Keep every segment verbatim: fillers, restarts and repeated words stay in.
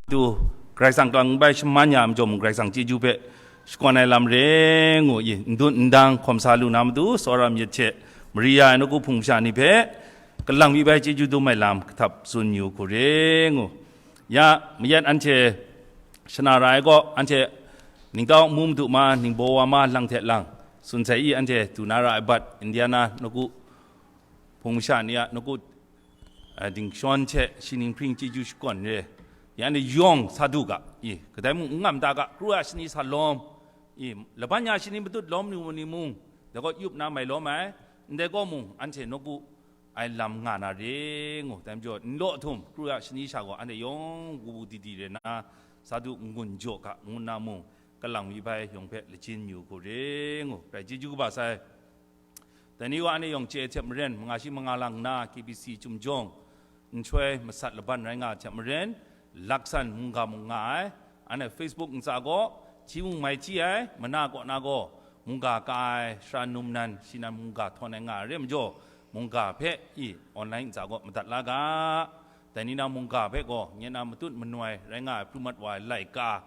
matu, Karai Kasang kalang bai shaman ya ai majaw mung, Karai Kasang chyeju hpe shakawn ai lam re ngu, i, ndun ndang hkawm sa lu na matu, tsawra myit hte mari ya ai nawku hpung masha ni hpe kalang mi bai chyeju dum ai lam kahtap tsun yu hku re ngu. Ya, mayat anhte shana ra ai gaw, anhte ningtau nmu madu ma, ningbaw wa ma, lang hte lang, tsun sai i, anhte du na ra ai bat, Indiana nawku hpung masha ni a nawku, a, dingshawn hte shi ning hpring chyeju shakawn re. Ya anhte yawng sa du ga, i, kadai mung n ngam ta ga, kru a shani sa lawm, i, laban ya shani matut lawm ni, ni mung, dai gaw yup na mai lawm ai, ndai gaw mung, anhte nawku ai lam nga na re ngu, dai majaw, n law htum, kru a shani sha gaw, anhte yawng wubu didi re na, sa du n-gun jaw ga, ngu na mung, kalang mi bai yawng hpe lachin yu hku re ngu, rai chyeju kaba sai. Dai ni gaw anhte yawng chye ai hte maren, manga shi manga lang nna K B C Chyum Jawng nhtoi masat laban rai nga ai hte maren, laksan mungga mung nga ai. Anhte Facebook ntsa gaw, hti mung mai hti ai, mana kaw na gaw, mungga ka ai, sara num nan, shi nan mungga htawn ai nga ai re majaw, mungga hpe i online ntsa gaw madat la ga. Dai ni na mungga hpe gaw, nye na matut manoi rai nga ai pru mat wa ai laika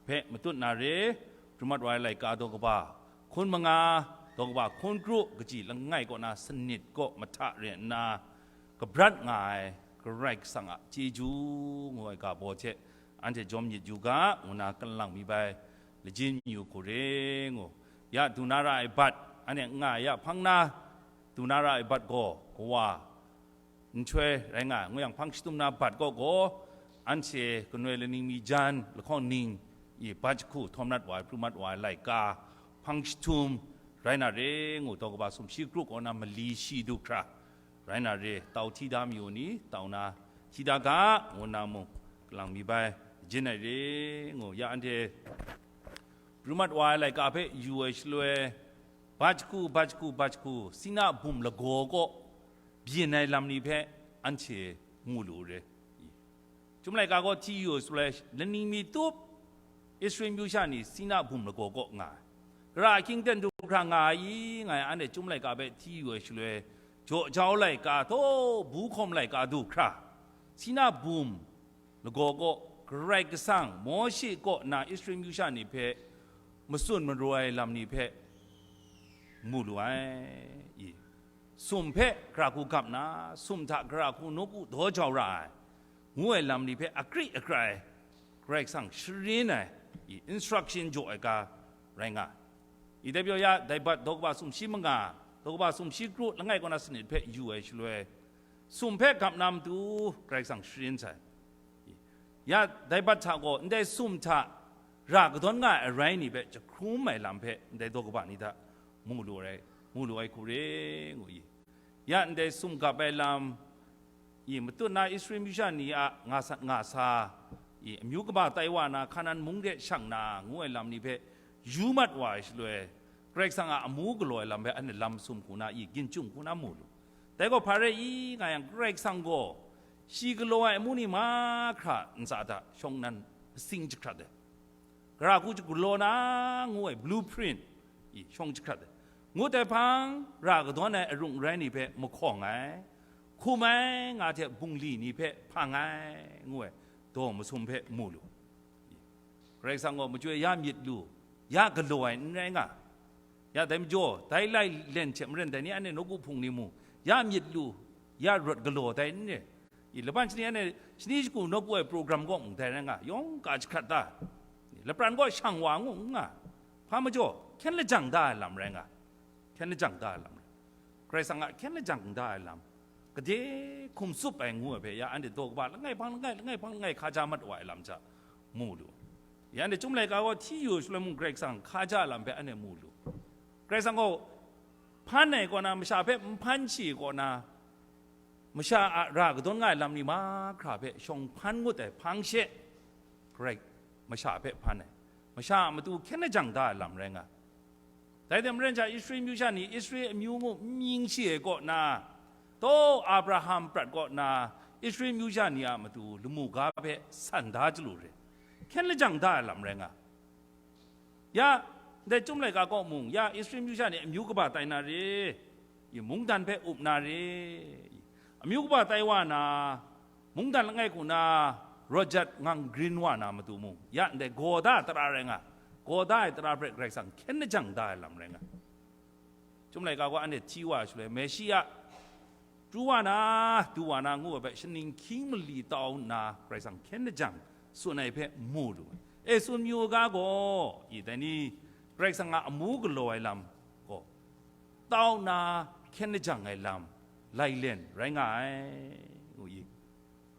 hpe matut na re, pru mat wa ai laika daw kaba hkun manga, daw kaba hkun kru, kaji langai kaw na sanit kaw mahta re nna, kabrat nga ai Karai Kasang a chyeju ngu ai ga baw hte anhte jawm myit yu ga, ngu na kalang mi bai lajin yu hku re ngu. Ya du na ra ai bat, anhte n nga ai ya hpang na du na ra ai bat gaw, kawa nhtoi rai nga ai, ngu yang hpang shatum na bat kaw gaw, anhte kanoi laning mi jan lahkawng ning i bat jahku htawm nat wa ai, pru mat wa ai laika hpang shatum rai na re ngu, daw kaba sumshi kru kaw na mali shi du hkra rai na re, tau hti da mayu ni, tau na hti da ga, ngu na mung, kalang mi bai jin ai re ngu, ya anhte pru mat wa ai laika hpe yu ai shaloi, bat jahku, bat jahku, bat jahku, Sina bum lagaw kaw byin ai lam ni hpe anhte mu lu re. Chyum laika gaw hti yu ai shaloi, laning mi tup, Israel myu sha ni Sina bum lagaw kaw nga ai. Kara ahkying ten du hkra nga ai i, nga ai, anhte Chyum laika hpe hti yu ai shaloi, jaw jau laika, taw, bu hkawm laika du hkra, Sina bum lagaw kaw, Karai Kasang Mawshe kaw na Israel myu sha ni hpe matsun maraw ai lam ni hpe mu lu ai i. Sum hpe gara hku gap na, sum hta gara hku nawku daw jau ra ai, ngu ai lam ni hpe akri akrai Karai Kasang sharin ai i, instruction jaw ai ga rai nga ai. I dai pyaw ya, dai bat daw kaba sumshi manga, daw kaba sumshi kru langai kaw na sanit hpe yu ai shaloi, sum hpe gap na matu Karai Kasang sharin sai. Ya, dai bat hta gaw, ndai sum hta ra kadawn nga ai arai ni hpe jahkrum ai lam hpe ndai daw kaba ni hta mu lu ai, mu lu ai hku re, ngu i. Ya, ndai sum gap ai lam i, matut na Israel myu sha ni a nga sa, nga sa i, amyu kaba tai wa na, Hkanan mung de shang na, ngu ai lam ni hpe yu mat wa ai shaloi, Karai Kasang a amu galaw ai lam hpe anhte lam masum hku na i, ginchung hku na mu lu. Dai gaw hpa rai i, nga yang, Karai Kasang gaw shi galaw ai amu ni mahkra ntsa hta shawng nnan masing jahkrat ai. Gara hku jagalaw na ngu ai blueprint i shawng jahkrat ai. Ngut ai hpang, ra kadawn ai arung arai ni hpe mahkawng ai, hkum ai nga hte bungli ni hpe hpang ai, ngu ai daw masum hpe mu lu. Karai Kasang gaw machyoi ya myit lu, ya galaw ai n rai nga. Ya dai majaw, dai lai len hte maren dai ni anhte nawku hpung ni mung, ya myit lu, ya rawt galaw dai n re. I laban shani anhte shani shagu nawku ai program kaw mung dai rai nga, yawng ka jahkrat da. Lapran kaw shang wa ngu n nga. Hpa majaw, hkyen lajang da ai lam rai nga. Hkyen lajang da ai lam rai. Karai Kasang a hkyen lajang da ai lam, gade hkum tsup ai ngu ai hpe, ya anhte daw kaba langai hpang langai, langai hpang langai hkaja mat wa ai lam hta mu lu. Ya anhte Chyum laika gaw hti yu shaloi mung Karai Kasang hkaja ai lam hpe anhte mu lu. Karai Kasang gaw hpan ai kaw na, masha hpe n hpan shi kaw na, masha a ra kadawn nga ai lam ni mahkra hpe shawng hpan ngut ai hpang she, Karai masha hpe hpan ai, masha a matu hkyen lajang da ai lam rai nga. Dai hte maren sha, Israel myu sha ni Israel amyu ngu n mying shi ai kaw na, taw Abraham prat kaw na, Israel myu sha ni a matu lamu ga hpe san da chyalu re, hkyen lajang da ai lam rai nga. Ya, ndai Chyum laika kaw mung, ya Israel myu sha ni amyu kaba tai na re, i mungdan hpe up na re, amyu kaba tai wa na, mungdan langai hku na, Roger ngang grin wa na matu mung, ya ndai gaw da ai tara rai nga, gaw da ai tara hpe Karai Kasang hkyen lajang da ai lam rai nga. Chyum laika gaw anhte hti wa ai shaloi, Meshia pru wa na, du wa na ngu ai hpe, shaning hkying mali tau nna Karai Kasang hkyen lajang tsun ai hpe mu lu ai. E, tsun mayu ga gaw, i, dai ni Karai Kasang a amu galaw ai lam gaw, tau nna hkyen lajang ai lam lailen rai nga ai, ngu i.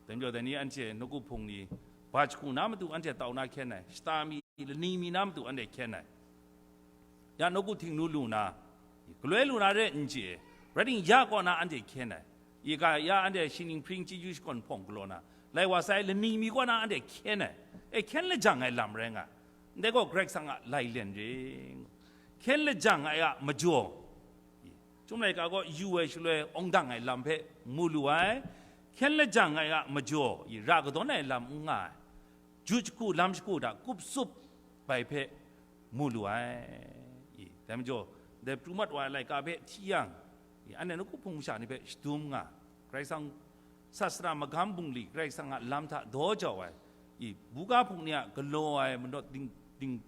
Dai majaw, dai ni anhte nawku hpung ni, ba jahku na matu anhte tau na hkyen ai, shata mi, laning mi na matu anhte hkyen ai. Ya nawku htingnu lu na, galoi lu na re n chye, rai timung, ya kaw na anhte hkyen ai. I ga ya anhte shingning hpring chyeju shakawn hpawng galaw na, lai wa sai laning mi kaw na anhte hkyen ai. E, hkyen lajang ai lam rai nga. Ndai gaw Karai Kasang a lailen re. Hkyen lajang ai a majaw, Chyum laika gaw yu ai shaloi awng dang ai lam hpe mu lu ai. Hkyen lajang ai a majaw, i, ra kadawn ai lam n nga ai. Ju jahku lam shagu hta kup sup bai hpe mu lu ai. I, dai majaw, dai pru mat wa ai laika hpe hti yang, i, anhte nawku hpung masha ni hpe shadum nga, Karai Kasang sasana magam bungli Karai Kasang a lam hta daw jau ai, i, buga hpung ni a galaw ai manawt ding, ding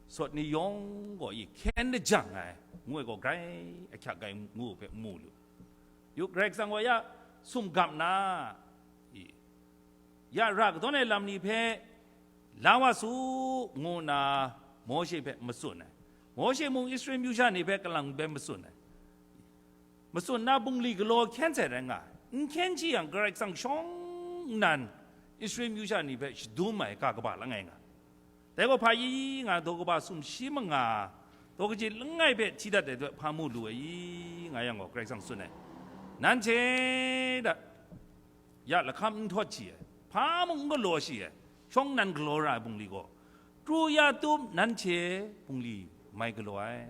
sawt ni yawng gaw, i, hkyen lajang ai, ngu ai gaw grai ahkyak ai ngu hpe mu lu. Yu, Karai Kasang gaw ya sumgap na, i, ya ra kadawn ai lam ni hpe la wa su, ngu nna Mawshe hpe matsun ai. Mawshe mung Israel myu sha ni hpe kalang hpe matsun ai. Matsun na bungli galaw hkyen sai rai nga ai. N hkyen shi yang, Karai Kasang shawng nnan Israel myu sha ni hpe shadum ai ga kaba langai nga. Dai gaw hpa yi nga, daw kaba sumshi manga, daw kaji langai hpe hti dat ai hpe hpa mu lu ai i, nga yang gaw, Karai Kasang tsun ai. Nanhte hta ya lahkam n htawt shi ai, hpa mung n galaw shi ai, shawng nnan galaw ra ai bungli gaw, kru ya tup nanhte bungli mai galaw ai.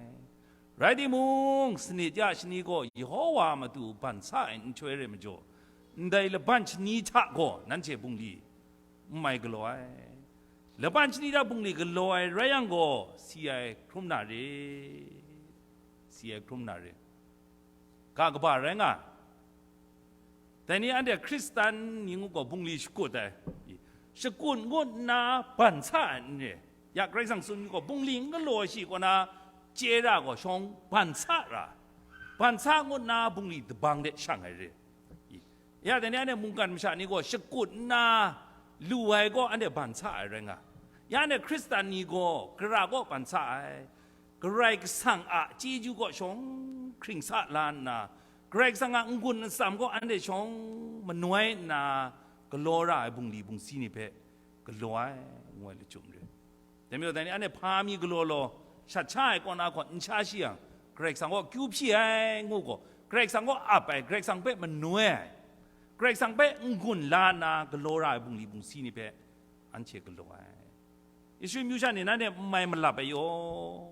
Rai timung, sanit ya shani gaw Yehova a matu ban sa ai nhtoi rai majaw, ndai laban shani hta gaw nanhte bungli n mai galaw ai. Laban shani hta bungli galaw ai rai yang gaw, si ai hkrum na re, si ai hkrum na re. Ga kaba rai nga. Dai ni anhte Hkristan ni ngu gaw bungli shakut ai. Shakut ngut nna ban sa ai n re. Ya Karai Kasang tsun gaw, bungli n galaw shi kaw na chye ra gaw shawng ban sa ra. Ban sa ngut nna bungli dabang de shang ai re. Ya, dai ni anhte mungkan masha ni gaw shakut nna lu ai gaw anhte ban sa ai rai nga. Ya anhte Hkristan ni gaw gara gaw ban sa ai. Karai Kasang a chyeju gaw shawng hkring sa la nna, Karai Kasang a n-gun n-tsam gaw anhte shawng manoi nna galaw ra ai bungli bungsi ni hpe galaw ai, ngu ai lachyum re. Dai majaw, dai ni anhte hpa mi galaw law, shat sha ai kaw na hkawn n sha shi yang, Karai Kasang gaw kyu hpyi ai ngu gaw, Karai Kasang gaw ap ai, Karai Kasang hpe manoi ai, Karai Kasang hpe n-gun la nna galaw ra ai bungli bungsi ni hpe anhte galaw ai. Israel myu sha ni nanhte n mai malap ai yaw,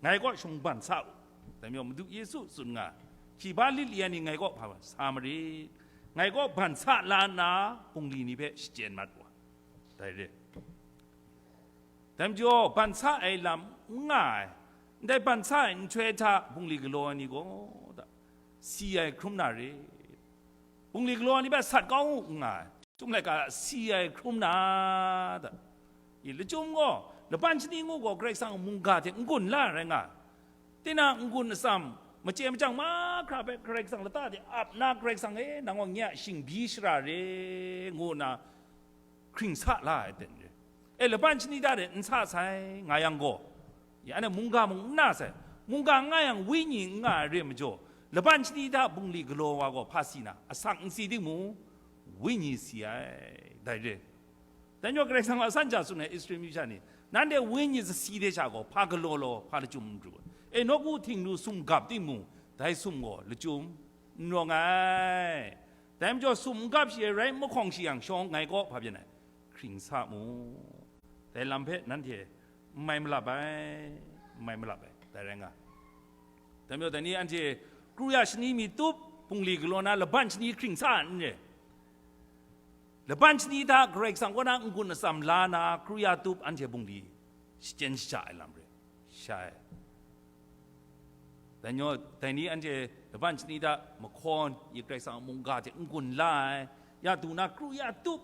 ngai kaw shawng ban sa u. Dai majaw, Madu Yesu tsun nga, hkriba lit li ai ni ngai kaw hpa sa marit, ngai kaw ban sa la nna bungli ni hpe shachyen mat wa. Dai re. Dai majaw, ban sa ai lam n nga ai, ndai ban sa ai nhtoi hta bungli galaw ai ni gaw, da, si ai hkrum na re. Bungli galaw ai ni hpe sat kau u n nga ai, Chyum laika si ai hkrum na, da. I lachyum gaw, laban shani ngu gaw Karai Kasang mungga hte n-gun la rai nga ai. Tinang n-gun atsam, machye machyang mahkra hpe Karai Kasang lata de ap na, Karai Kasang e, nang gaw nye a shingbi shara re, ngu nna hkring sa la ai ten re. E, laban shani hta de n sa sai, nga yang gaw, ya anhte mungga mung n na sai, mungga n nga yang wenyi n nga ai re majaw, laban shani hta bungli galaw wa gaw hpa si na, asak n si timung, wenyi si ai, dai re. Dai majaw Karai Kasang a san ja tsun ai Israel myu sha ni, nanhte wenyi sasi de sha gaw hpa galaw law, hpa lachyum n pru ai. E, nawku htingnu sum gap timung, dai sum gaw lachyum n rawng ai. Dai majaw sum n gap shi ai rai mahkawng shi yang shawng ngai kaw hpa byin ai, hkring sa mu. Dai lam hpe nanhte n mai malap ai, n mai malap ai, dai rai nga. Dai majaw dai ni anhte kru ya shani mi tup, bungli galaw na laban shani hkring sa ai n re. Laban shani hta Karai Kasang kaw na n-gun atsam la na, kru ya tup anhte bungli shachyen shaja ai lam re. Sha ai. Dai majaw, dai ni anhte laban shani hta mahkawn, i Karai Kasang a mungga hte n-gun la ai, ya du na kru ya tup,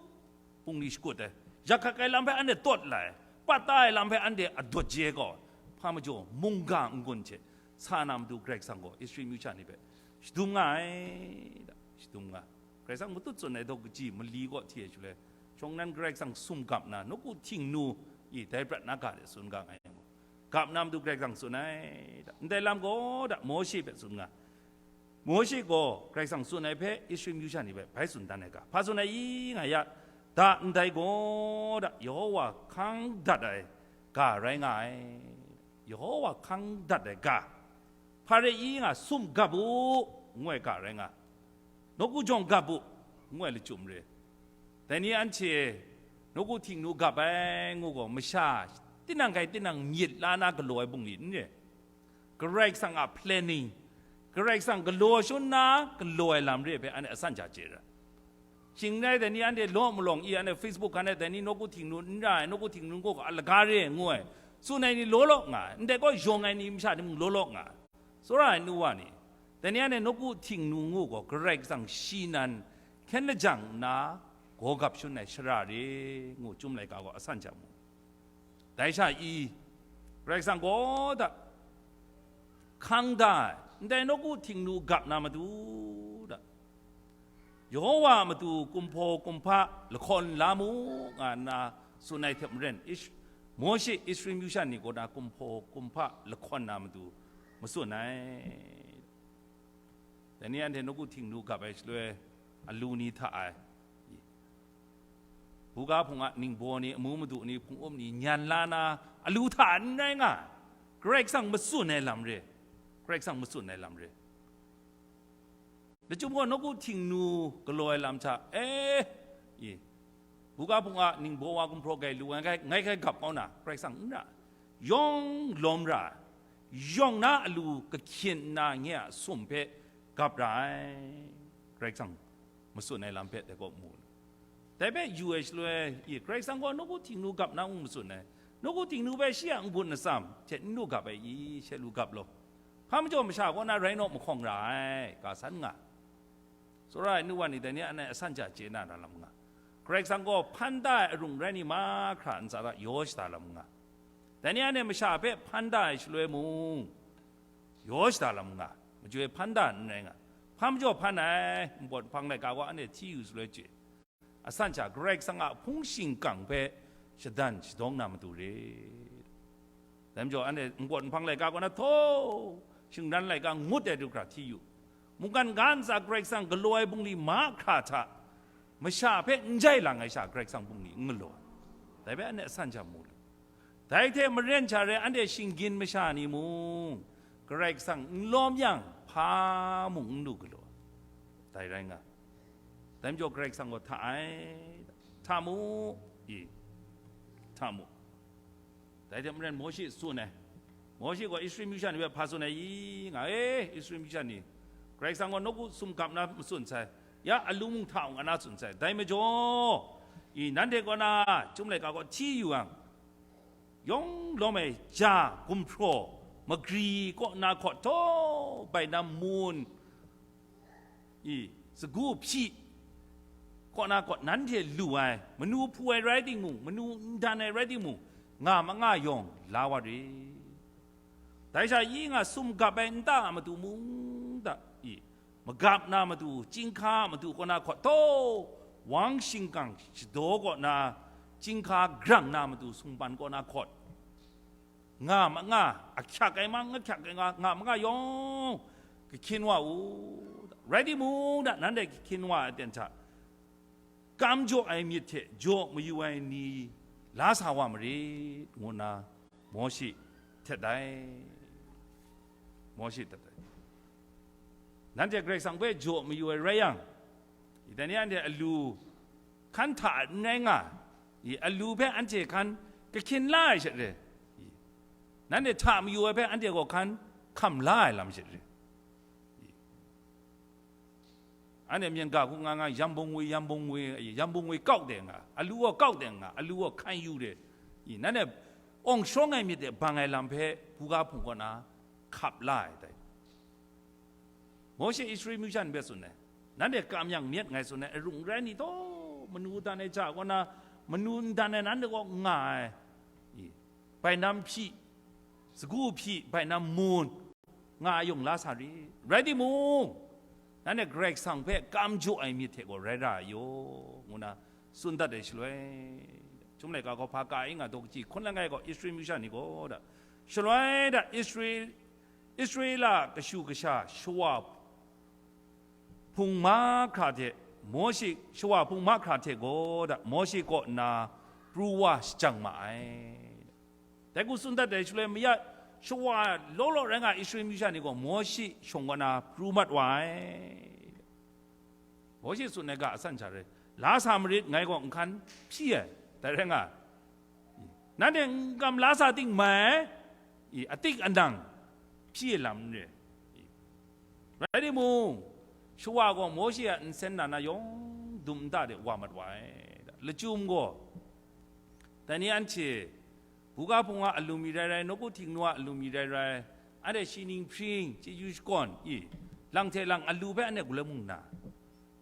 bungli shakut ai, yak hkak ai lam hpe anhte tawt lai, pat da ai lam hpe anhte adawt je gaw, hpa majaw mungga n-gun hte sa na matu Karai Kasang gaw Israel myu sha ni hpe shadum nga ai, shadum nga. Karai Kasang matut tsun ai daw kaji mali kaw hti ai shaloi, shawng nnan Karai Kasang sum gap na, nawku htingnu i dai prat na ga de tsun ga nga yang gaw, gap na matu Karai Kasang tsun ai, ndai lam gaw da Mawshe hpe tsun nga. Mawshe gaw Karai Kasang tsun ai hpe Israel myu sha ni hpe bai tsun dan ai ga, hpa tsun ai i nga ya, da ndai gaw da Yehowa hkang dat ai ga rai nga ai, Yehowa hkang dat ai ga, hpa rai i nga sum gap u, ngu ai ga rai nga, nawku jawng gap u, ngu ai lachyum re. Dai ni anhte nawku htingnu gap ai ngu gaw, masha tinang hkai tinang myit la na galaw ai bungli n re. Karai Kasang a planning, Karai Kasang galaw shun na galaw ai lam re hpe anhte asan hta chye ra. Shing rai dai ni anhte law malawng i, anhte Facebook hkan e dai ni nawku htingnu n ra ai, nawku htingnu gaw a laga re ai ngu ai, tsun ai ni law law nga ai, ndai gaw yawng ai ni masha ni mung law law nga ai. Tsawra ai nu wa ni, dai ni anhte nawku htingnu ngu gaw Karai Kasang shi nan hkyen lajang nna gaw gap shun ai shara re ngu Chyum laika gaw asan hta mu. Dai sha i, Karai Kasang gaw da hkang da ai, ndai nawku htingnu gap na matu da, Yehowa a matu kumhpaw kumhpa lahkawn la mu, nga nna tsun ai hte maren, Ish-, Mawshe Israel myu sha ni kaw na kumhpaw kumhpa lahkawn na matu matsun ai. Dai ni anhte nawku htingnu gap ai shaloi, alu ni hta ai, buga hpung a ningbaw ni, amu madu ni, hpung up ni, nyan la na, alu hta n rai nga, Karai Kasang matsun ai lam re, Karai Kasang matsun ai lam re. Lachyum gaw nawku htingnu galaw ai lam hta, e, i, buga hpung a ningbaw wa gumhpraw gai lu ai, ngai, ngai hkrai gap kau na, Karai Kasang n ra, yawng lawm ra, yawng na alu kahkyin nna nye a sum hpe gap ra ai, Karai Kasang matsun ai lam hpe dai kaw mu. Dai hpe yu ai shaloi, i, Karai Kasang gaw nawku htingnu gap na mung matsun ai, nawku htingnu hpe shi a n-gun atsam hte n lu gap ai i, she lu gap law. Hpa majaw masha kaw na rai naw mahkawng ra ai, ga san nga. Tsawra ai nu wa ni dai ni anhte asan hta chye na ra lam nga. Karai Kasang gaw hpan da ai arung rai ni mahkra ntsa hta yaw shada lam nga. Dai ni anhte masha hpe hpan da ai shaloi mung, yaw shada lam nga. Majoi hpan da n rai nga. Hpa majaw hpan ai, npawt nhpang laika gaw anhte hti yu shaloi chye. Asan hta Karai Kasang a hpung shingkang hpe shadan shadawng na matu re. Dai majaw anhte npawt nhpang laika kaw na htaw, shingran laika ngut ai du hkra hti yu. Mungkan ga ntsa Karai Kasang galaw ai bungli mahkra hta, masha hpe n jai lang ai sha Karai Kasang bungli n galaw ai. Dai hpe anhte asan hta mu lu. Dai hte maren sha rai anhte shinggyim masha ni mung, Karai Kasang n lawm yang, hpa mung n lu galaw ai. Dai rai nga. Dai majaw Karai Kasang gaw hta ai, hta mu, i, hta mu. Dai hte maren Mawshe tsun ai. Mawshe gaw Israel myu sha ni hpe hpa tsun ai i nga, e, Israel myu sha ni, Karai Kasang gaw nawku sum gap na matsun sai, ya alu mung hta u nga na tsun sai. Dai majaw, i, nanhte kaw na Chyum laika gaw hti yu yang, yawng lawm ai ja, gumhpraw, magri kaw na hkawt htaw, bai na mun, i, sagu hpyi kaw na hkawt nanhte lu ai, manu hpu ai rai timung, manu n dan ai rai timung, nga ma nga yawng la wa re. Dai sha i nga sum gap ai nta a matu mung da, i, magap na matu, chyinghka a matu kaw na hkawt htaw, wang shingkang shadaw kaw na, chyinghka grang na matu sumpan kaw na hkawt, nga ma nga, ahkyak ai mang, ahkyak ai nga, nga ma nga yawng, kahkyin wa u. Rai timung, da nanhte kahkyin wa ai aten hta, kam jaw ai myit hte jaw mayu ai ni la sa wa marit, ngu nna Mawshe htet ai. Mawshe htet ai. Nanhte Karai Kasang hpe jaw mayu ai rai yang, i, dai ni anhte alu hkan hta n rai nga, i, alu hpe anhte hkan kahkyin la ai sha re, i, nanhte hta mayu ai hpe anhte gaw hkan hkam la ai lam sha re, i, anhte myen ga hku nga nga, yambung wi, yambung wi, yambung wi kau de nga, alu gaw kau de nga, alu gaw hkan yu de, i, nanhte awng shawng ai myit de bang ai lam hpe buga hpung kaw na hkap la ai dai. Mawshe Israel myu sha ni hpe tsun ai, nanhte kam yang myit ngai tsun ai, arung rai ni taw manu dan ai ja kaw na, manu ndan ai nanhte kaw nga ai, i, bainam hpyi, sagu hpyi, bainam mun, nga ai yawng la sa rit. Rai timung, nanhte Karai Kasang hpe kam jaw ai myit hte gaw rai ra ai yaw, ngu na tsun dat ai shaloi, Chyum laika gaw hpa ka i nga daw kaji hkun langai gaw Israel masha ni gaw da, shaloi da Israel, Israela kashu kasha shawa hpung mahkra hte Mawshe, shawa hpung mahkra hte gaw da Mawshe kaw nna pru wa shajang ma ai. Dai hku tsun dat ai shaloi, mayat shawa law law rai nga ai Israel masha ni gaw Mawshe shawng kaw na pru mat wa ai. Mawshe tsun ai ga asan sha rai, la sa marit, ngai gaw nhkan hpyi ai, dai rai nga ai. Nanhte n kam la sa ting mai, i, atik anang hpyi ai lam n re. I, rai timung, shawa gaw Mawshe a nsen na na yawng dum nta de wa mat wa ai. Lachyum gaw, dai ni anhte, buga hpung a alu mi rai rai, nawku htingnu a alu mi rai rai, anhte shi ning hpring, chyeju shakawn, i, lang hte lang alu hpe anhte galoi mung na.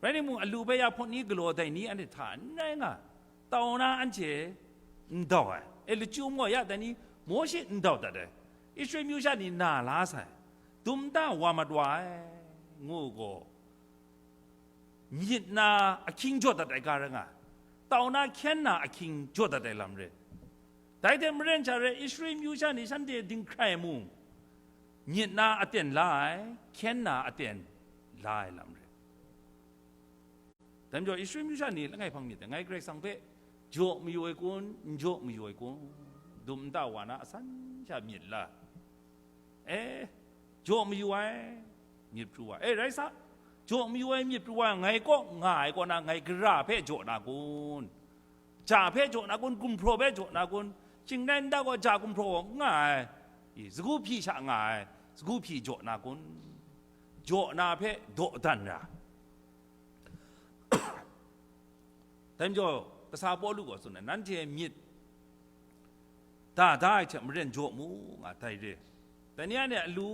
Rai timung, alu hpe ya hpawt ni galaw dai ni anhte hta n rai nga, tau na anhte n dau ai. E, lachyum gaw ya dai ni Mawshe n dau dat ai. Israel amyu sha ni na la sai, dum nta wa mat wa ai, ngu gaw, myit na ahkying jaw dat ai ga rai nga, tau na hkyen na ahkying jaw dat ai lam re. Dai hte maren sha rai, Israel amyu sha ni shanhte dinghkrai mung, myit na aten la ai, hkyen na aten la ai lam re. Dai majaw, Israel amyu sha ni langai hpang myit dai, ngai Karai Kasang hpe jaw mayu ai kun, n jaw mayu ai kun, dum nta wa na asan sha myit la. E, jaw mayu ai myit pru wa. E, rai sa, jaw mayu ai myit pru wa, ngai kaw nga ai kaw na, ngai gara hpe jaw na kun? Ja hpe jaw na kun? Gumhpraw hpe jaw na kun? Shing rai nta gaw ja gumhpraw gaw n nga ai, i, sagu hpyi sha nga ai, sagu hpyi jaw na kun? Jaw na hpe dawdan ra. Dai majaw, kasa Pawlu gaw tsun ai, nanhte myit da da ai hte maren jaw mu, nga dai re. Dai ni anhte alu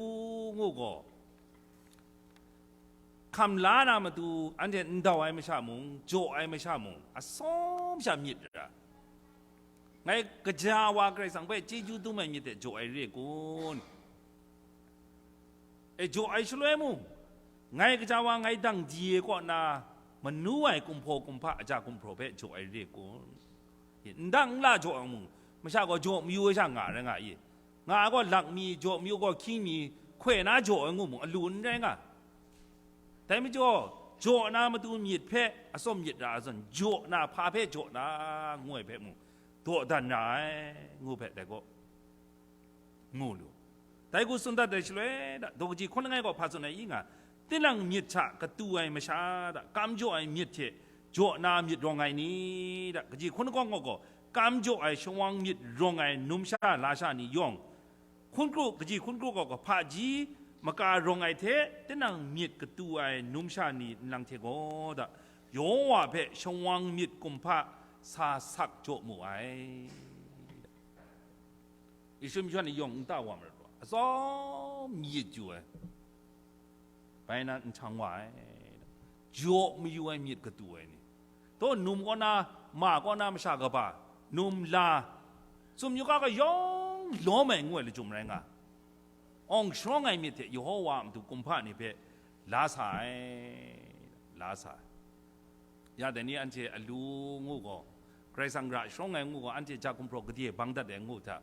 ngu gaw, hkam la na matu anhte n dau ai masha mung, jaw ai masha mung, atsawm sha myit ra. Ngai kaja wa Karai Kasang hpe chyeju dum ai myit hte jaw ai re kun? E, jaw ai shaloi mung, ngai kaja wa ngai dang di ai kaw na manu ai kumhpaw kumhpa aja gumhpraw hpe jaw ai re kun? Ndang nla jaw ai mung, masha gaw jaw mayu ai sha nga rai nga i? Nga ai gaw lak mi, jaw mayu gaw hkying mi, hkoi na jaw ai ngu mung, alu n rai nga. Dai majaw, jaw na matu myit hpe atsawm myit ra ai zawn, jaw na hpa hpe jaw na ngu ai hpe mung, dawdan ra ai, ngu hpe dai gaw ngu lu. Dai hku tsun dat ai shaloi, da, daw kaji hkun langai gaw hpa tsun ai i nga, tinang myit hta katu ai masha, da, kam jaw ai myit hte jaw na myit rawng ai ni, da, kaji hkun lahkawng gaw, kam jaw ai shawang myit rawng ai numsha lasha ni yawng, hkun kru, kaji hkun kru gaw, hpaji maka rawng ai hte tinang myit katu ai numsha ni nlang hte gaw, da, Yehowa hpe shawang myit kumhpa sa sak jaw mu ai. Israel masha ni yawng nta wa marat wa, atsawm myit yu ai, bai nan nhtang wa ai, jaw mayu ai myit katu ai ni, taw, num kaw na, ma kaw na masha kaba, num la, tsun yu ga, ga yawng lawm ai ngu ai lachyum rai nga, awng sharawng ai myit hte Yehowa a matu kumhpa ni hpe la sa ai, la sa ai. Ya dai ni anhte alu ngu gaw, Karai Kasang ra sharawng ai ngu gaw, anhte ja gumhpraw gade bang dat ai ngu hta,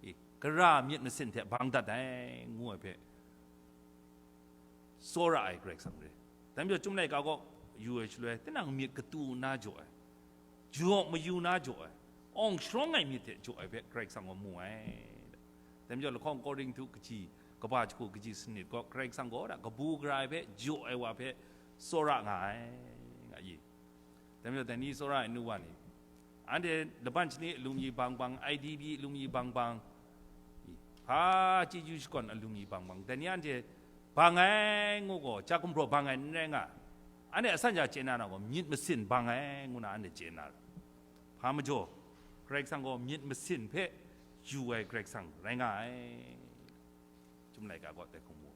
i, gara myit masin hte bang dat ai ngu ai hpe tsawra ai Karai Kasang re. Dai majaw, Chyum laika gaw yu ai shaloi, tinang myit katu nna jaw ai, jaw mayu na jaw ai, awng sharawng ai myit hte jaw ai hpe Karai Kasang gaw mu ai. Dai majaw, lahkawng Korinhtu kaji, kaba jahku kaji sanit gaw, Karai Kasang gaw da kabu gara ai hpe jaw ai wa hpe tsawra nga ai, nga i. Dai majaw, dai ni tsawra ai nu wa ni, anhte laban shani alum yi bang bang, I D P alum yi bang bang, hpa chyeju shakawn alum yi bang bang, dai ni anhte bang ai ngu gaw, ja gumhpraw bang ai n rai nga, anhte asan ja chye na na gaw, myit masin bang ai ngu na anhte chye na ra. Hpa majaw, Karai Kasang gaw myit masin hpe yu ai Karai Kasang rai nga ai. Chyum laika gaw dai hku mu.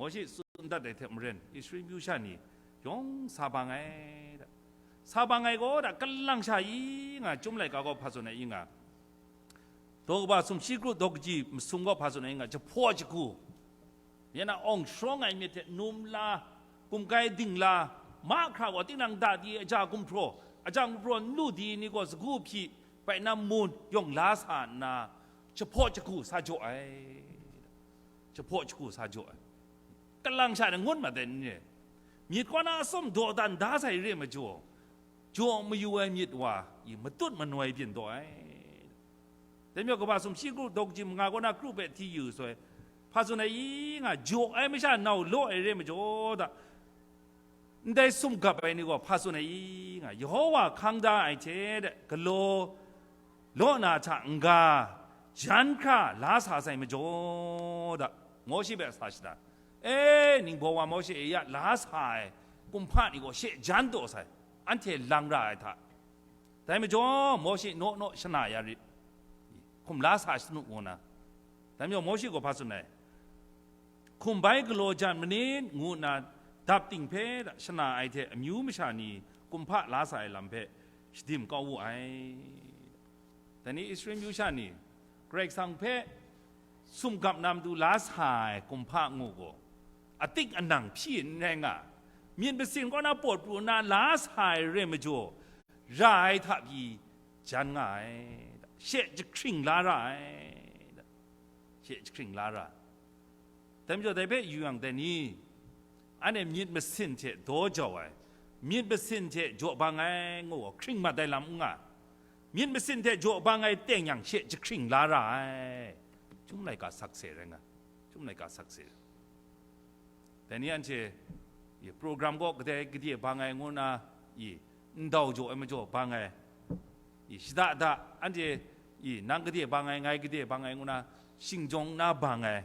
Mawshe tsun dat ai hte maren, Israel amyu sha ni yawng sa bang ai, da. Sa bang ai gaw da, kalang sha i nga, Chyum laika gaw hpa tsun ai i nga, daw kaba sumshi kru daw kaji masum gaw hpa tsun ai i nga, jahpaw jagu, ya na awng sharawng ai myit hte num la, gumgai dingla, mahkra gaw tinang da di, aja gumhpraw, aja gumhpraw n lu di ni gaw sagu hpyi, bai na mun yawng la sa nna, jahpaw jagu sa jaw ai, jahpaw jagu sa jaw ai. Kalang sha de ngut mat ai ni re, myit kaw na atsawm dawdan da sai re majaw, jaw mayu ai myit wa i matut manoi byin daw ai. Dai majaw kaba sumshi kru daw kaji manga kaw na kru hpe hti yu sai, hpa tsun ai i nga, jaw ai masha nau law ai re majaw da, ndai sum gap ai ni gaw hpa tsun ai i nga, Yehova hkang da ai hte de galaw law na hta n-ga, jan hkra la sa sai majaw da, Mawshe hpe sa shada, e, ningbaw wa Mawshe e ya la sa ai kumhpa ni gaw she jan taw sai, anhte lang ra ai hta. Dai majaw, Mawshe naw naw shana ya rit, hkum la sa shanu ngu na. Dai majaw, Mawshe gaw hpa tsun ai, hkum bai galaw jan manit ngu nna dap ting hpe shana ai hte amyu masha ni kumhpa la sa ai lam hpe shadim kau wu ai. Dai ni Israel myu sha ni Karai Kasang hpe sumgap na matu la sa ai kumhpa ngu gaw, atik anang hpyi n rai nga, myit masin kaw na pawt pru nna la sa ai re majaw, ra ai hta pyi jan nga ai, she jahkring la ra ai, she jahkring la ra ai. Dai majaw dai hpe yu yang dai ni, anhte myit masin hte daw jau ai, myit masin hte jaw bang ai ngu gaw hkring mat ai lam n nga, myit masin hte jaw bang ai teng yang she jahkring la ra ai. Chyum laika sakse rai nga, Chyum laika sakse. Dai ni anhte, i, program gaw kadai kadai bang ai ngu nna, i, ndau jaw ai majaw bang ai, i, shada da, anhte, i, nang kadai bang ai, ngai kadai bang ai ngu nna, shingjawng na bang ai,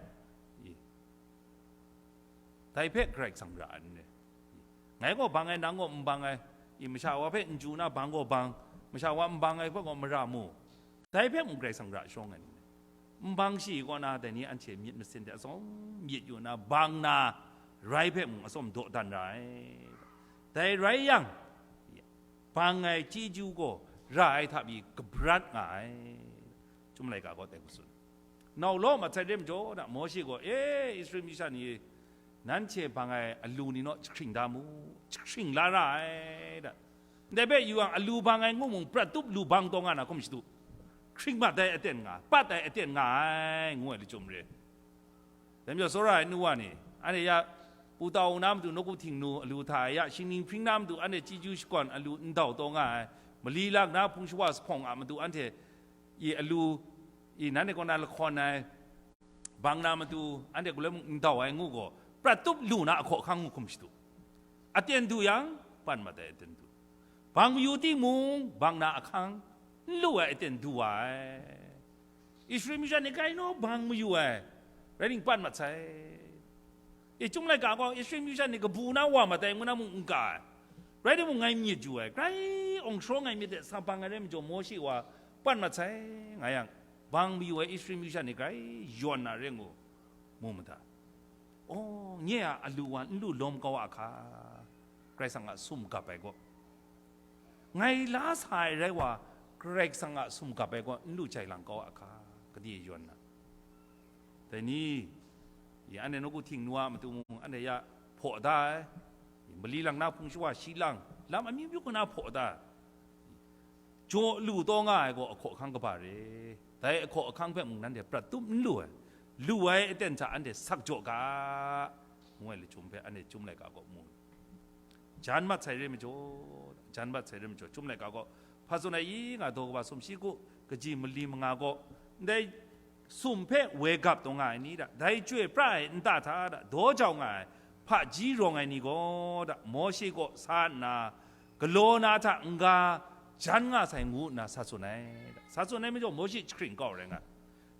i, dai hpe Karai Kasang ra ai n re? Ngai gaw bang ai, nang gaw n bang ai, i, masha wa hpe n chyu na bang gaw bang, masha wa n bang ai hpe gaw mara mu, dai hpe mung Karai Kasang ra shawng ai n re? N bang shi kaw na, dai ni anhte myit masin hte atsawm myit yu na bang na rai hpe mung atsawm dawdan ra ai. Dai rai yang, bang ai chyeju gaw ra ai hta pyi kabrat nga ai. Chyum laika gaw dai hku tsun. Nau law mat sai re majaw da, Mawshe gaw, e, Israel myu sha ni, nanhte bang ai alu ni naw jahkring da mu, jahkring la ra ai da. Ndai hpe yu yang, alu bang ai ngu mung, prat tup lu bang taw nga na hkum shadu, hkring mat ai aten nga, pat ai aten nga ai, ngu ai lachyum re. Dai majaw, tsawra ai nu wa ni, anhte ya, Pu Tau na matu nawku Htingnu alu hta e ya, shingning hpring na matu anhte chyeju shakawn alu ndau taw nga ai, mali lak na hpung shawa jahpawng a matu anhte i alu, i nanhte kaw na lahkawn ai, bang na matu anhte galoi mung ndau ai ngu gaw, prat tup lu na ahkaw ahkang ngu hkum shadu. Aten du yang, pan mat ai aten du. Bang mayu timung, bang na ahkang n lu ai aten du wa ai. Israel myu sha ni grai naw bang mayu ai, rai ning, pan mat sai. E, Chyum laika gaw Israel myu sha ni kabu na wa mat ai ngu na mung n ga ai. Rai timung, ngai myit yu ai, grai awng sharawng ai myit hte sa bang ai rai majaw, Mawshe wa pan mat sai, nga yang, bang mayu ai Israel myu sha ni grai yawn na re ngu, mu mada. Oh, nye a alu wa n lu lawm kau a hka, Karai Kasang a sumgap ai gaw, ngai la sa ai rai wa, Karai Kasang a sumgap ai gaw n lu jai lang kau a hka, kade yawn na. Dai ni, i, anhte nawku Htingnu a matu mung, anhte ya hpaw da ai, i, mali lang na hpung shawa shi lang, lam amyu myu kaw na hpaw da ai, jaw lu taw nga ai gaw ahkaw ahkang kaba re. Dai ahkaw ahkang hpe mung nanhte prat tup n lu ai, lu ai aten hta anhte sak jaw ga, ngu ai lachyum hpe anhte Chyum laika gaw mu. Jan mat sai re majaw, jan mat sai re majaw, Chyum laika gaw hpa tsun ai i nga, daw kaba sumshi kru kaji mali manga gaw, ndai sum hpe woi gap taw nga ai ni da, dai chyoi pra ai nta hta da daw jau nga ai hpaji rawng ai ni gaw da, Mawshe kaw sa nna, galaw na hta n-ga jan nga sai ngu nna sa tsun ai da. Sa tsun ai majaw, Mawshe jahkring kau rai nga.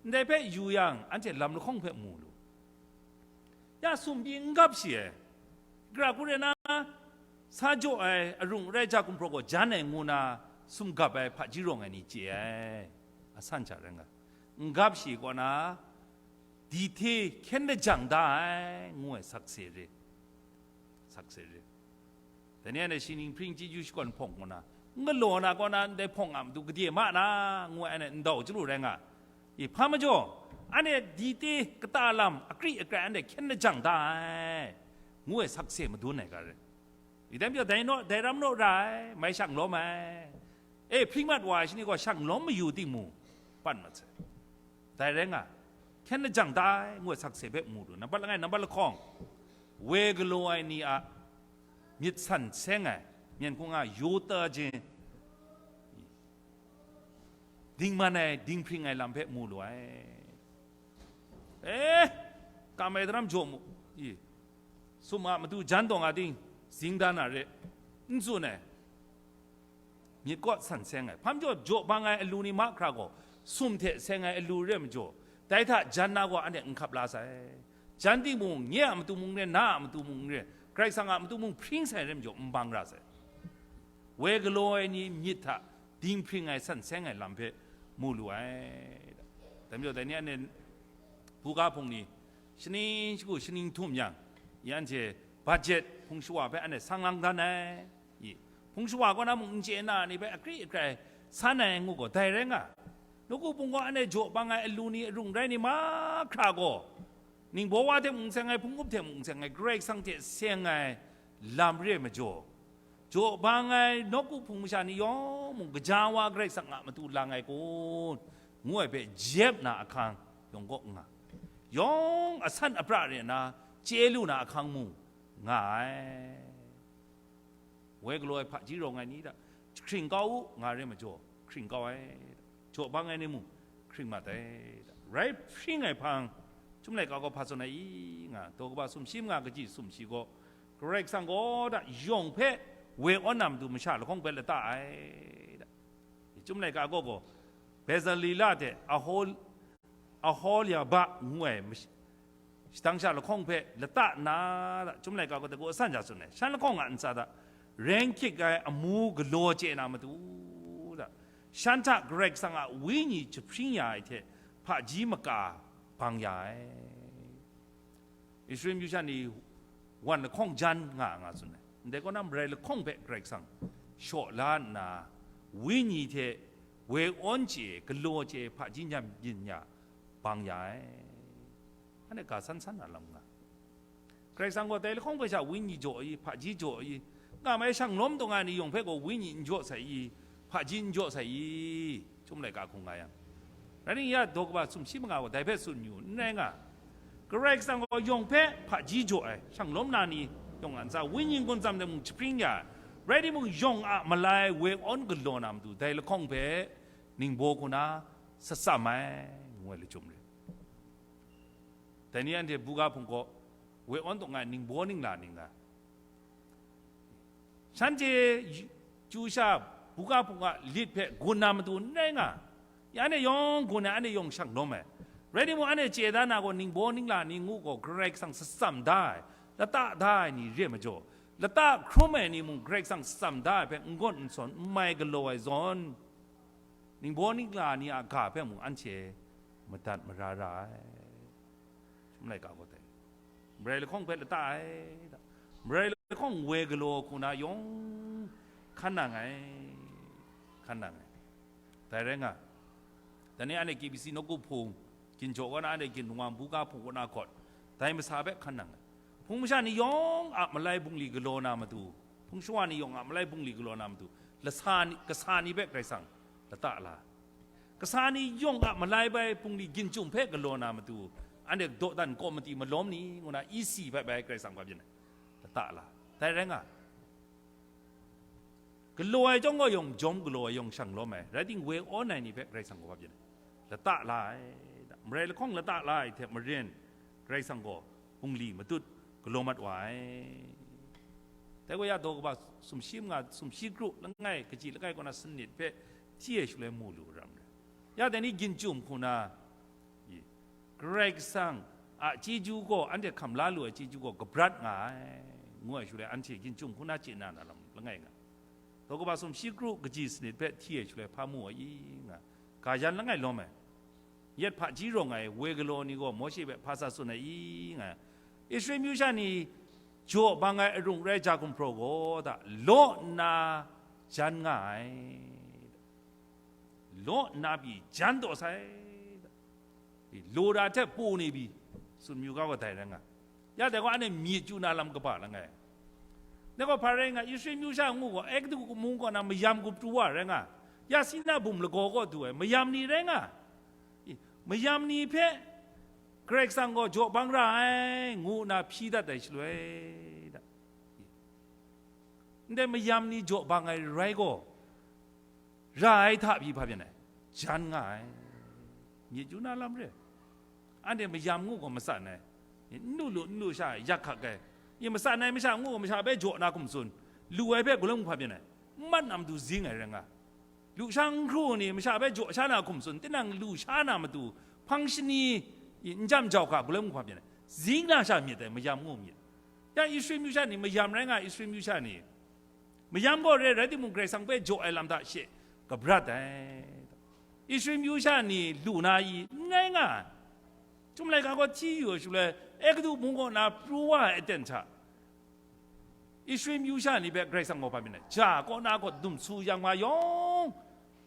Ndai hpe yu yang, anhte lam lahkawng hpe mu lu. Ya sum pyi n gap shi ai, gara hku rai na, sa jaw ai arung arai ja gumhpraw gaw jan ai ngu na sumgap ai hpaji rawng ai ni chye ai, asan hta rai nga. N gap shi kaw na, di hte hkyen lajang da ai, ngu ai sakse re, sakse re. Dai ni anhte shi ning hpring chyeju shakawn hpawng kaw na, n galaw na kaw na ndai hpawng a matu gade ma na, ngu ai anhte ndau chyalu rai nga. I, hpa majaw, anhte di te kata lam akri akrai anhte hkyen lajang da ai, ngu ai sakse madun ai ga rai. I, dai majaw, dai naw, dai ram naw ra ai, mai shang lawm ai. E, hpring mat wa ai shani gaw shang lawm mayu timung, pan mat sai. Dai rai nga, hkyen lajang da ai, ngu ai sakse hpe mu lu, nambat langai, nambat lahkawng, woi galaw ai ni a myit san seng ai, myen hkung a yu ta jin, dingman ai, dinghpring ai lam hpe mu lu ai. E, kam ai daram jaw mu, i, sum a matu jan dawng a ting, zing dan a re, n tsun ai. Myit kaw san seng ai. Hpa majaw, jaw bang ai alu ni mahkra gaw, sum hte seng ai alu re majaw, dai hta jan na gaw anhte n hkap la sai. Jan timung, nye a matu mung n re, na a matu mung n re, Karai Kasang a matu mung hpring sai re majaw, n bang ra sai. Woi galaw ai ni myit hta dinghpring ai san seng ai lam hpe mu lu ai. Dai majaw, dai ni anhte buga hpung ni, shaning shagu shaning htum yang, i, anhte budget hpung shawa hpe anhte sang lang dan ai. I, hpung shawa kaw na mung n chye na ni hpe akri akrai san ai ngu gaw, dai rai nga. Nawku hpung gaw anhte jaw bang ai alu ni arung rai ni mahkra gaw, ningbaw wa hte mung seng ai, hpung up hte mung seng ai, Karai Kasang hte seng ai lam re majaw, jaw bang ai nawku hpung masha ni yawng mung gaja wa Karai Kasang a matu lang ai kun, ngu ai hpe jep na ahkang yawng kaw nga, yawng asan apra re nna chye lu na ahkang mung nga ai. Woi galaw ai hpaji rawng ai ni hta, hkring kau u, nga re majaw, hkring kau ai, jaw bang ai ni mung, hkring mat ai, rai hpring ai hpang, Chyum laika gaw hpa tsun ai i, nga, daw kaba sumshi manga kaji sumshi gaw, Karai Kasang gaw da yawng hpe woi awn na matu masha lahkawng hpe lata ai, da. Chyum laika gaw gaw, Bezalila hte Ahol-, Aholiaba ngu ai mash-, shadang sha lahkawng hpe lata nna, da, Chyum laika gaw dagu asan sha tsun ai, shan lahkawng a ntsa hta, ren hkyit ai amu galaw chye na matu, da, shan hta Karai Kasang a Wenyi jahpring ya ai hte hpaji maka bang ya ai. Israel myu sha ni wan lahkawng jan nga nga tsun ai. Ndai kaw na marai lahkawng hpe Karai Kasang shaw la nna, Wenyi hte woi awn chye, galaw chye, hpaji nyam byin ya, bang ya ai. Anhte ga san san na lam nga. Karai Kasang gaw dai lahkawng hpe sha Wenyi jaw i, hpaji jaw i, nga mai shang lawm taw nga ai ni yawng hpe gaw Wenyi n jaw sai i, hpaji n jaw sai i, Chyum laika hkung nga yang. Rai ningya daw kaba sumshi manga gaw dai hpe tsun yu, n rai nga. Karai Kasang gaw yawng hpe hpaji jaw ai, shang lawm na ni yawng a ntsa, Wenyi n-gun tsam de mung jahpring ya ai, rai timung, yawng a malai woi awn galaw na matu, dai lahkawng hpe ningbaw hku na satsam ai, ngu ai lachyum re. Dai ni anhte buga hpung gaw woi awn taw nga ai ningbaw ningla ning nga. Shanhte chyu sha buga hpung a lit hpe gun na matu n rai nga. Ya anhte yawng gun ai, anhte yawng shang lawm ai. Rai timung, anhte chye da na gaw, ningbaw ningla ni ngu gaw, Karai Kasang satsam da ai, lata da ai ni re majaw, lata hkrum ai ni mung Karai Kasang satsam da ai hpe n gawn n sawn, n mai galaw ai zawn, ningbaw ningla ni a ga hpe mung anhte madat mara ra ai. Chyum laika gaw dai, marai lahkawng hpe lata ai, da, marai lahkawng woi galaw hku na yawng hkan nang ai, hkan nang ai. Dai rai nga, dai ni anhte K B C nawku hpung, ginjaw kaw na anhte ginlung wa buga hpung kaw na hkawt, dai masa hpe hkan nang ai. Hpung masha ni yawng a malai bungli galaw na matu, hpung shawa ni yawng a malai bungli galaw na matu, lasa ni, kasa ni hpe Karai Kasang lata la ai. Kasa ni yawng a malai bai bungli ginchum hpe galaw na matu, anhte dawdan kaw mati malawm ni, ngu na E C bai bai Karai Kasang hpa byin ai, lata la ai. Dai rai nga, galaw ai chyawm gaw yawng jawm galaw ai, yawng shang lawm ai, rai timung, woi awn ai ni hpe Karai Kasang gaw hpa byin ai, lata la ai, da, marai lahkawng lata la ai hte maren, Karai Kasang gaw bungli matut galaw mat wa ai. Dai gaw ya, daw kaba sumshi manga, sumshi kru langai, kaji langai kaw na sanit hpe hti ai shaloi mu lu ram rai. Ya dai ni ginchum hku na, i, Karai Kasang a chyeju gaw, anhte hkam la lu ai chyeju gaw kabrat nga ai, ngu ai shaloi, anhte ginchum hku na chye na na lam langai nga. Daw kaba sumshi kru kaji sanit hpe hti ai shaloi hpa mu ai i nga, ga yan langai lawm ai. Yet hpaji rawng ai woi galaw ni gaw Mawshe hpe hpa sa tsun ai i nga, Israel myu sha ni jaw bang ai arung rai ja gumhpraw gaw da, law nna jan nga ai, law nna pyi jan taw sai, lo da hte pu ni pyi tsun myu ga gaw dai rai nga. Ya dai gaw, anhte myit chyu na lam kaba langai. Dai gaw hpa rai nga, Israel myu sha ngu gaw, Egutu mung kaw na mayam gup pru wa rai nga, ya Sina bum lagaw kaw du ai mayam ni rai nga, mayam ni hpe Karai Kasang gaw jaw bang ra ai, ngu nna hpyi dat ai shaloi, ndai mayam ni jaw bang ai rai gaw, ra ai hta pyi hpa byan ai, jan nga ai, myit chyu na lam re. Anhte mayam ngu gaw matsan ai, n lu lu, n lu sha ai, yak hkak ai, i matsan ai masha ngu gaw masha hpe jaw na hkum tsun, lu ai hpe galawng hpa byan ai, n mat na matu zing ai rai nga. Lu sha n hkru ni masha hpe jaw sha na hkum tsun, tinang lu sha na matu hpang shani i n jam jau hka galawng hpa byan ai, zing na sha myit ai, mayam ngu myit. Ya Israel myu sha ni mayam rai nga, Israel myu sha ni mayam gaw re, rai timung, Karai Kasang hpe jaw ai lam hta she kabrat ai. Israel myu sha ni lu na i n rai nga ai. Chyum laika gaw hti yu ai shaloi, Egutu mung kaw na pru wa ai aten hta, Israel myu sha ni hpe Karai Kasang gaw hpa byan ai, ja kaw na gaw dum su yang ma yawng,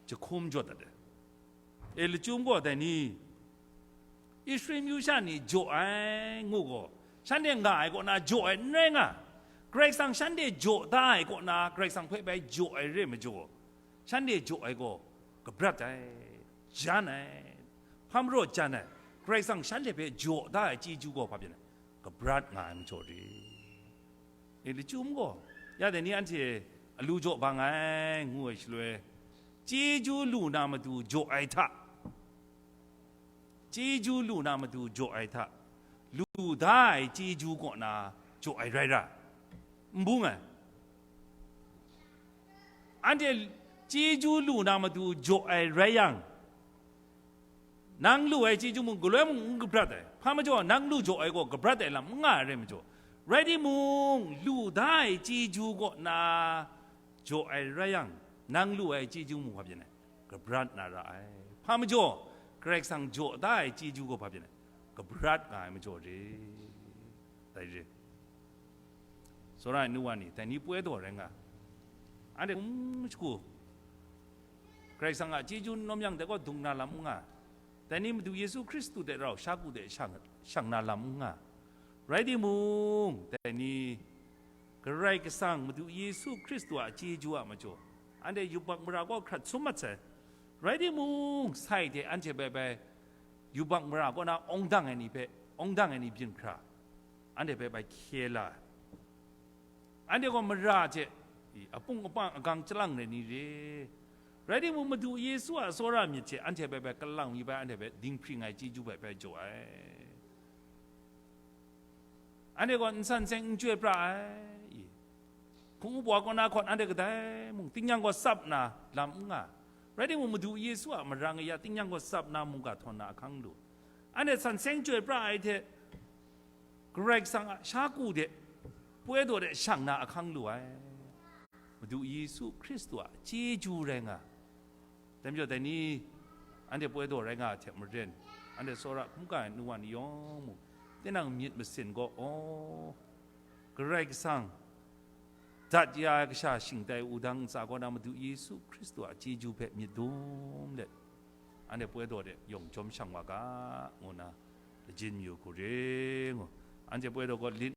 jahkum jaw dat ai. E, lachyum gaw dai ni, Israel myu sha ni jaw ai ngu gaw, shanhte nga ai kaw na jaw ai n rai nga, Karai Kasang shanhte jaw da ai kaw na, Karai Kasang hpe bai jaw ai re majaw, shanhte jaw ai gaw kabrat ai, jan ai, hpa majaw jan ai, Karai Kasang shanhte hpe jaw da ai chyeju gaw hpa byan ai, kabrat nga ai majaw re. E, lachyum gaw, ya dai ni anhte alu jaw bang ai ngu ai shaloi, chyeju lu na matu jaw ai hta, chyeju lu na matu jaw ai hta, lu da ai chyeju kaw na jaw ai rai ra, n bung ai. Anhte chyeju lu na matu jaw ai rai yang, nang lu ai chyeju mung galoi mung n kabrat ai, hpa majaw nang lu jaw ai gaw kabrat ai lam n nga ai rai majaw, rai timung, lu da ai chyeju kaw na jaw ai rai yang, nang lu ai chyeju mung hpa byan ai, kabrat na ra ai. Hpa majaw, Karai Kasang jaw da ai chyeju gaw hpa byan ai, kabrat nga ai majaw re. Dai re. Tsawra ai nu wa ni, dai ni poi daw rai nga, anhte hkum shagu, Karai Kasang a chyeju n nawm yang, dai gaw dung na lam n nga, dai ni Madu Yesu Hkristu hte rau sha ku de shang, shang na lam n nga, rai timung, dai ni Karai Kasang Madu Yesu Hkristu a chyeju a majaw, anhte yubak mara gaw hkrat sum mat sai, rai timung, sai hte anhte bai bai yubak mara kaw na awng dang ai ni hpe, awng dang ai ni byin hkra, anhte hpe bai hkye la ai. Anhte gaw mara hte apung apang agang chyalang rai ni re, rai timung, Madu Yesu a tsawra myit hte anhte hpe bai kalang mi bai, anhte hpe dinghpring ai chyeju hpe bai jaw ai. Anhte gaw nsan seng n chyoi pra ai. Hpung wup wa kaw na hkawt anhte kadai mung tingnyang gaw tsap na lam n nga, rai timung, Madu Yesu a marang e ya tingnyang gaw tsap na mungga htawn na ahkang lu, anhte san seng chyoi pra ai hte, Karai Kasang a sha ku de poi daw de shang na ahkang lu ai, Madu Yesu Hkristu a chyeju rai nga. Dai majaw, dai ni anhte poi daw rai nga ai hte maren, anhte tsawra hkungga ai nu wa ni yawng mung, tinang myit masin gaw, aw, Karai Kasang dat ya ai kasha shingtai wudang ntsa kaw na Madu Yesu Hkristu a chyeju hpe myit dum let, anhte poi daw de yawng jawm shang wa ga, ngu nna lajin mayu hku re ngu, anhte poi daw gaw lit